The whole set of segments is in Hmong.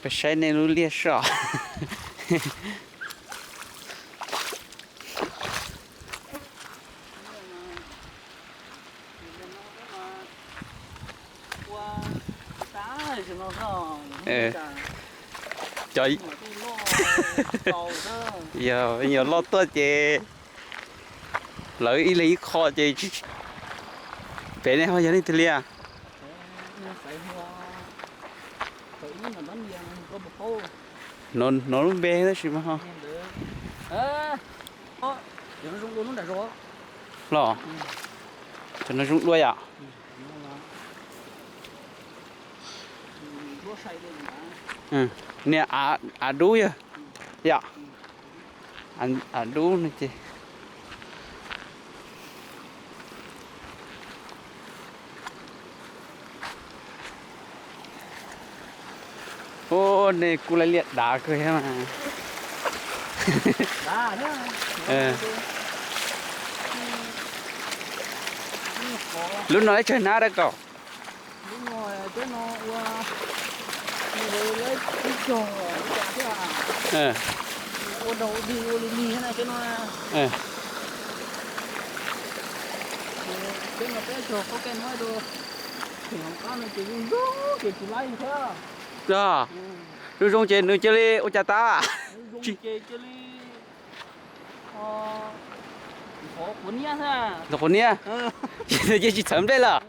Peb saib nej lub liaj soj. Cov, yog nyuam loj tuaj ces lawv ib leeg ib qho ces, pem nej ho yog leej twg li a? Hnov lub npe tab sis mas ho. Los, cov no zoo dua yom. Niag av dub yog, yom, av dub no ces. Ub, nej kuj laij liaj dav kawg thiab mas. Lub no ib tsawg hnab dab kaum? Zoo zoo ces nws cia li ua cas tas. Ntxhov quav niab, ces tsis txhawv nplej lawm.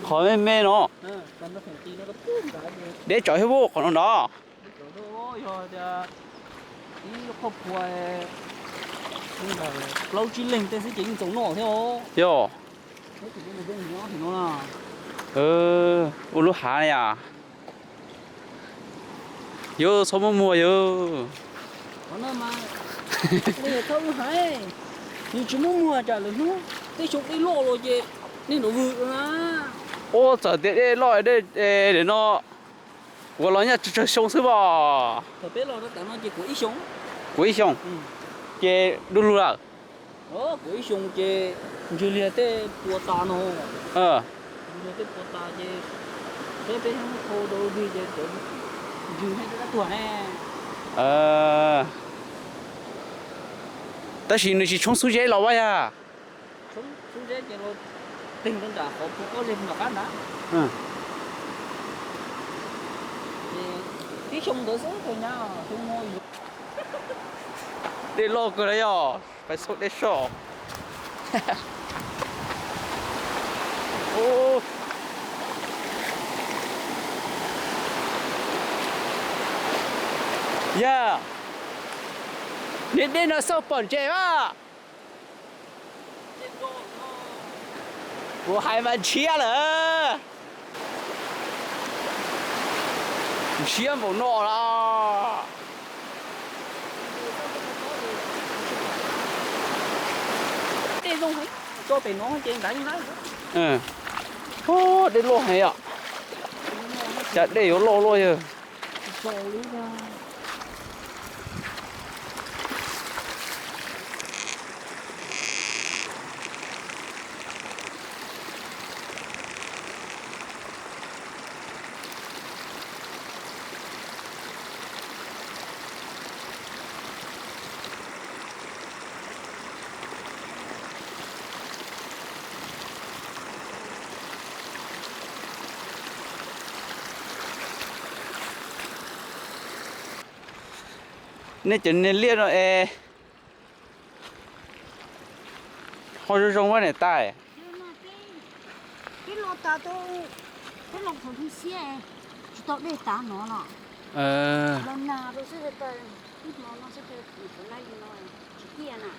Qhov me me no. Deb tsawv thiab, qhov no ntag. Yog plaub tsib leeg tej xwb ces yeej txaus noj thiab os. Yog. Ua lub hav na yom. Yus txhob muab muag yus. Yus tsis muab muag tsam lwm hnub tej xyoo dej loj los ces nej nrov vwm na. Ua txawm tias dej loj dej no, kuv los nyob tsawg tsawg xyoo xwb pom. Kuv ib xyoo, ces du lug lawm. Kuv ib xyoo ces ntswg liag tej puas tas no. Ntswg liag tej puas tas ces peb peb muab khau rau dig ces ntswg thiab rab tuag ne. Tab sis nws tsis tshoob xub zeb los ua yog? Tshoob xub zeb ces los teeg rau nram qhov pua pob zeb nram qab ntag. Ib xyoo ntawd xwb tus nyab xyoo no yuav. Dej loj kawg na yog, pais xauj dej soj. Yog, niag dej no xauj pom ntses mas. Kuv hais mas ntshiab lawm. Siab npaum no las. Tej zoo heev, tso pem no ces nrad yeej lab. Ub, dej loj heev yom. Cas dej yuav loj luaj yawg. Nej cov niag liaj no es ho zoo zoo ua niam tais. Peb los tas, peb los thaum hli xiab, tsis tau dej tav no los, los nag rau xwb, ib hmo no xwb, laib li no tsis ciaj na.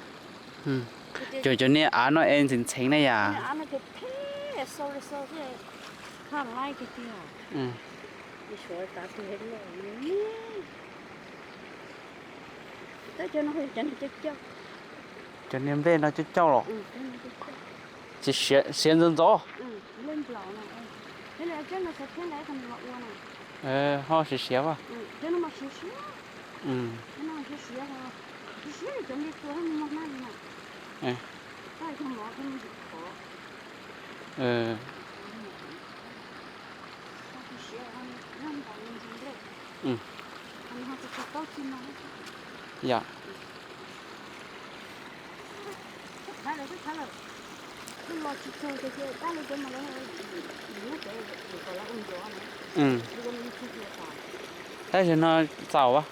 Cov, cov niag av no es ntxheev ntxheev na yom. Av no ces phem xau li xau xwb, thaj laib tiag tiag. Suav tav twg los, tab cov no yog cov niag cauj cauj. Cov niag nplej no cauj cauj los? Ces siav ntxov ntxov. Ho siav siav as. Yom. Tab sis no txaus as.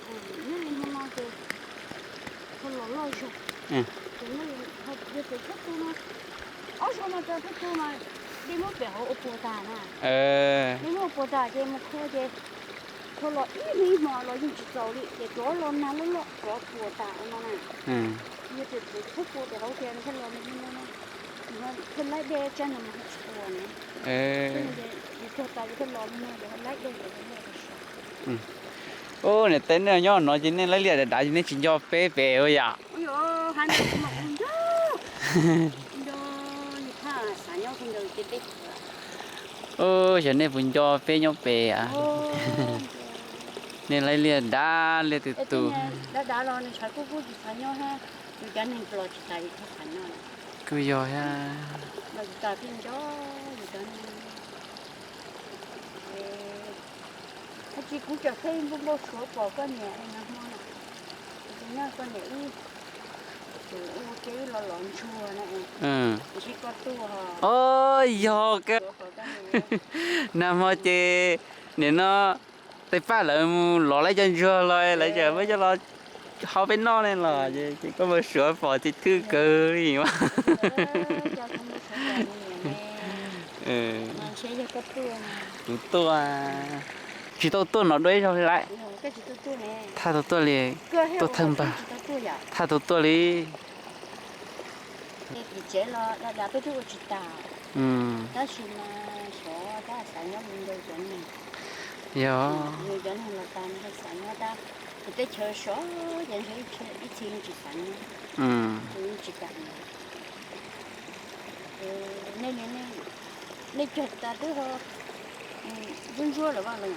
Dej muab pem hauv ua puas tas na. Dej muab ua puas tas ces mus khua ces thaum los ib hnub ib hmo los yeej tsis txaus li ces rov los nag loj loj rov puas tas ua no na. Yog tias txawm txhob puas pem hauv ces thiaj los li no, thiaj laib dej tsab no mas ho tsis puas na. Yus cog tas yus thiaj los li no ces ho laib dej ces ho loj tag siab. Ub, niam tais nej nyob no ces nej laib liaj dav dav ces nej tsis nco peb pem ua yam. Ub, xyov nej puas nco peb nyob pem. Nej laib liaj dav liaj tus tus. Kuj yog thiab. Tsis kuv cov pheej npau npau suav pom koj niam no hmo no, nyob koj niam ib, tus ua ke ib los los ntsuag na, tab sis koj tuaj. O, yog kawg. Nag hmo ces nim no tais paj lawv mus lov lawv cov ntsuag los lawv tseem muab coj los hau peb noj ne los ces koj npau suav pom ces thwj kawg li. Kuv tuaj, tsis tau tuaj no dua ib zaug li lawm. Thaj tau tuaj li, tuaj thawj npag, thaj tau tuaj li. Yog. Nej cog tas twb ntsuab ntsuab lawm.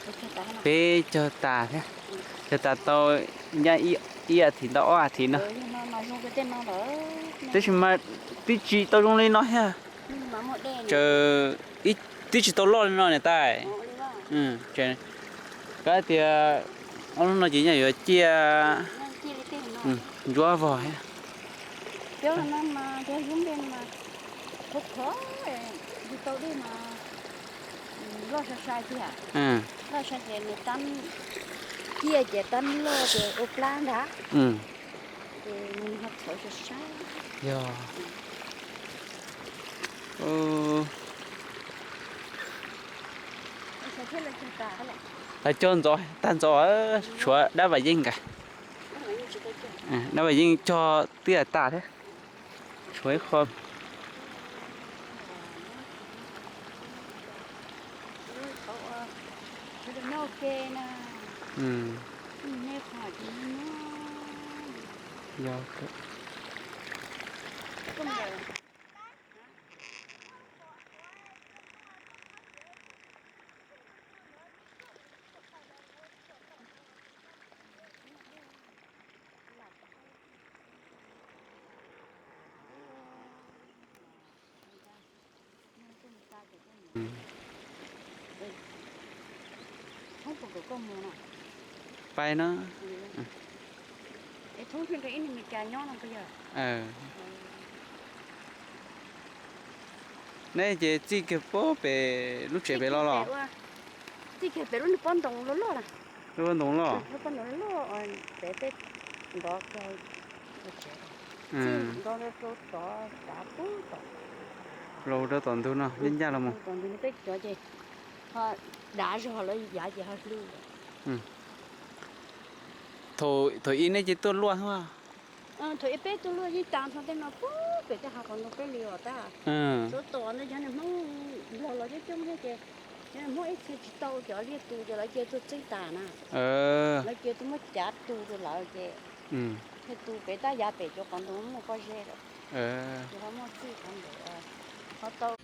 Peb cog tas thiab, cog tas tau nyab ib as thiv ntau ob as thiv no. Tab sis mas twb tsis tau zoo li no thiab. Tseem, twb tsis tau loj li no niam tais. Kab tias ob hnub no ces nyaj yuav ciaj ntsuab vog thiab. Cov no mas cov yub npe no mas khov khov, yus tau dej mas loj sai sai tiag. Loj sai ces nws tab ciaj ces tab loj ces ua plab ntag. Ces nws ho txhawv sai sai. Yog. Lawv cog ntxov tag ntxov, tshuav dab vam yeej nkaus. Dab vam yeej cog twb tas thiab. Tshuav ib qho. Nyob ua ke na. Mm. Yog. Pais no. Neb ces txij kiag pem lub tsev pem los los? Txij kiag pem lub pob ntoo loj loj na. Lub pob ntoo loj? Lub pob ntoo loj loj, pem peb nrov, nrov rau tod, rau tom, rau tom ntug no, ncaj ncaj los mus. Tom ntug no peb cov ces ho dav zog lawv yav ces ho hlw. Thaum ib nej ces tuaj luaj. Thaum ib peb tuaj luaj yeej tas nrho tej no pub pem tej hav qhov ntoo peb li os tab. Suav tom ntawd cov niag Hmoob Nplog los coob coob thiab ces cov niag Hmoob ib txhia tsis tau cov liaj tu ces lawv cia tuaj txeeb tas na. Lawv cia tuaj muab cav tu rau lawv ces thiaj tu pem tab yav pem cov qhov ntoo muaj pob zeb lawm. Ces ho muaj txij qhov ntawd ho tau.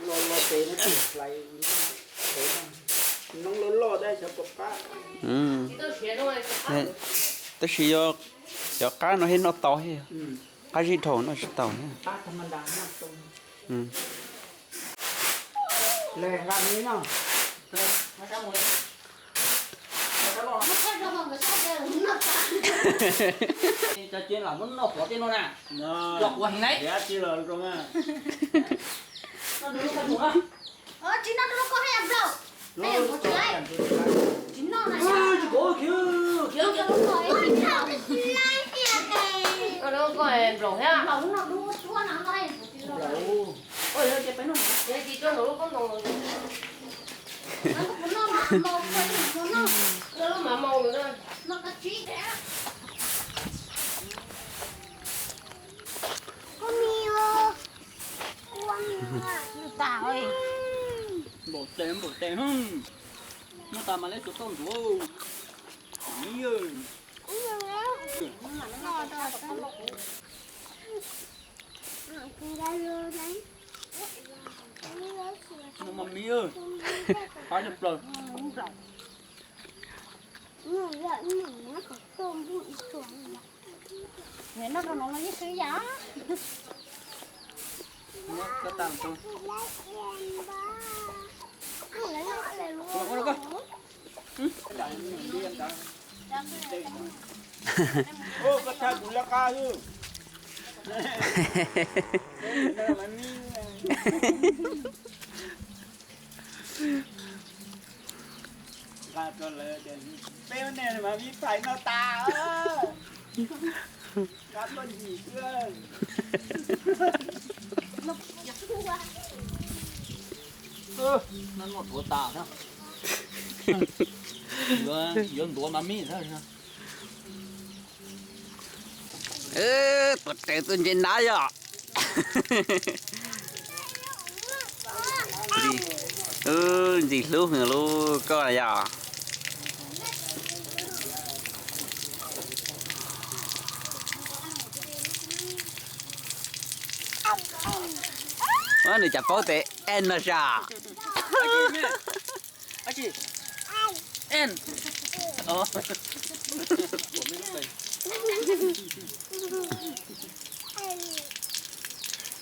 Los los pem no, pem no, noob loj loj tab, Tab sis yog cov qab no thiaj noj tau thiab, qab zib dhau noj tsis tau thiab. Tsis noj rau koj haj yam nplaum. Tsis noj na. Tsis noj na. Nplaum thiab. Ua yog ces peb noj. Ces tsis tso nraum lub koob ntoo. Lub mav maus. Npaum tes npaum tes, noj tas mas leb tus tauj ntsuav. Mas miv, qab tshaj plaws. Noj rau no los yeej swb yam. Koj thaij kuv laj qab xwb. Nqa rau lawv tias peb ua ne mas vij phais no tas. Nqa tuaj ncim xwb. Noj noj dhuav tas thiab. Yuav ntuav mas mij thiab. Tuam rawv tuaj ntse nab yom. Ntxim hlub heev lub koj yom. Nws cas paub tes N no sas.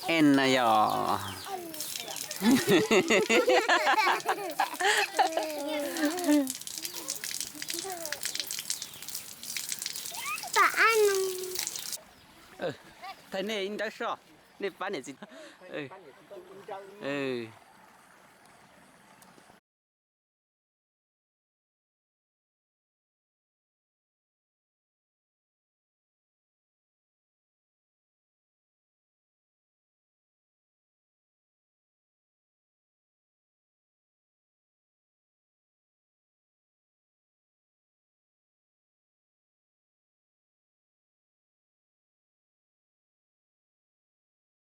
N no yog thaij nej ib nrawb soj, nej pab niam txiv.